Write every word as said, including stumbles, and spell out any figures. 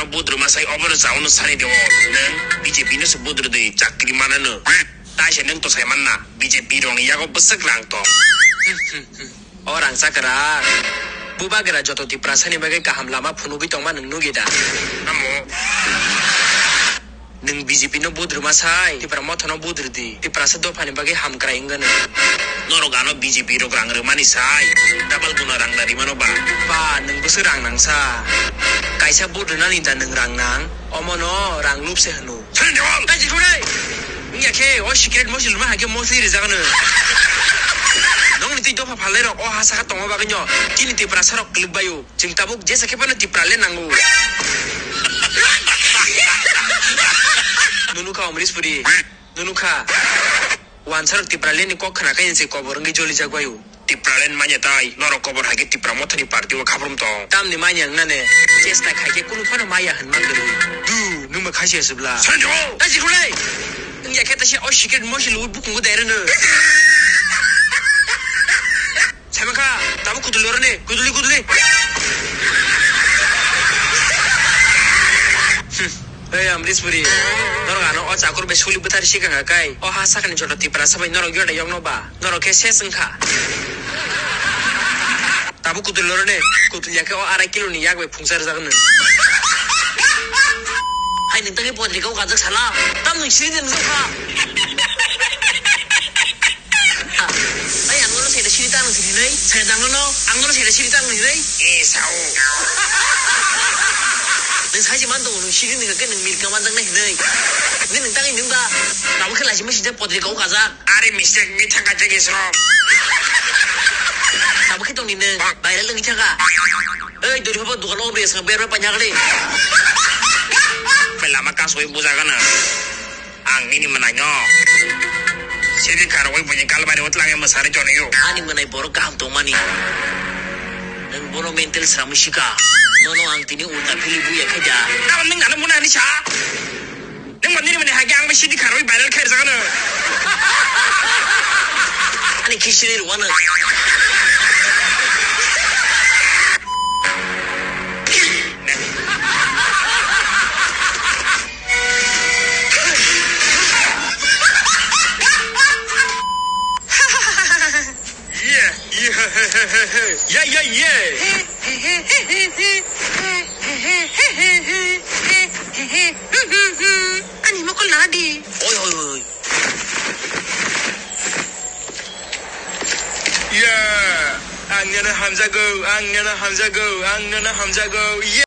Budruma sai obono chao no sani de o. Nwng B J P no se budru de chakri mana no. Tai se nwng to sai manna B J P rong yago bwswk rang tong. O rang chakra. Bubagra joto Tiprasa ni bagwi kaham lama phunugwi tongma nwng nugi da? Amo. Nwng B J P no budruma sai, Tipra Motha no budrudi. Tiprasa dopha ni bagwi hamkrai wngano. Norok ano B J P rok rang rwmani sai, double guna rang da rimano ba? Ba, nwng bwswk rang nangsa. Kaisa budrunani da nwng rang nang, omono rang lupse hwno. Sani jawab. Tai jikhunai. Wngya khe, o secret mosli luma hai khe mosli rijak no. Nokni twi dopha phalnai rok o ha saka tongma bagwi no. Chini Tiprasa rok kwlwk baio. Chwng tabuk jesa khe phano Tiprale nango. Nunu kha Amrish Puri. Nunu kha. Wansarok Tiprale ni kok khna khe se kobor wngwi jolijak baio. Tiprale ni manya tai, norok kobor hai khe Tipra Mothani party o khaprum tong. Tamni manya wngna ne, chesta khai khe kunu phano maya hwnma kwrwi. Du, nungba khaisi aswbla. Sanjo! Taisi khulai! Wngya khe taisi o secret mosi luwi bukungo dairano. Saimaka, tabuk kuduli oroni, kuduli, kuduli. Ei, Amrish Puri, norok ano o chakur bai suli bwthar sikha kha kai, o ha sakani joto Tiprasa bai norok yodai yokno ba, norok khe ses wngkha. Tabuk kuduli oroni, kuduli ya khe o arai kilo ni yak bai phungsa rwjak no. Hai nwng tangwi podri kau kajak sala, tam nwng sini nwng kha. Ai, ang nono saida siri tang hinwi, saida ang nono, ang nono saida siri tang hinwi. E, sao. Nwng saisi man tongo, nwng siri nwng khe nwng mirka man tang hinwi. Nwng tangwi nwng ba, tamo khe laisi masi je podri kau kajak. Are mistake mi thangka jagi sro. Tamo khe tongni nwng, viral wngwi thangka. Ei, dori phaba dukan o bes, ber ber panya kali. Bai lama kasoi buja gana. Ang nini mwnaino sidi karwi buini kalmari o twlangwi mwsari chonio. Ani mwnai borok kaham tongmani. Nwng bono mental sramwi sika. Nono ang tini ulta phili buya khe da. Tamo nwng ano mwnani sa? Nwng bo nini mwnai hai khe ang bai sidi karwi viral khair jagano. Ani khisini rwano. Yeah, yeah, yeah, yeah, yeah. Ani mokol na di. Oi, oi, oi, oi. Yeah, ang nana hamjago, ang nana hamjago, ang nana hamjago. Yeah.